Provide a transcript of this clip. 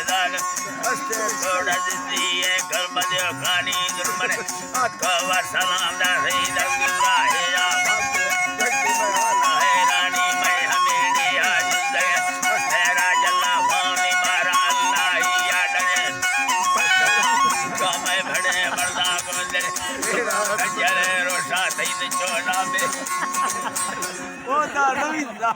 زال، توڑا زندگی ہے، کلمہ دیو کانی ظلمنے، تو سلام دا سید عبداللہ ہے، یا حیرانی میں ہمیشہ زندگی، میرا جلا فانی مارا اللہ ہی یاد ہے، تو میں بڑے مرداک مندر، جلے روشا سید چولا میں۔ او دا روی دا۔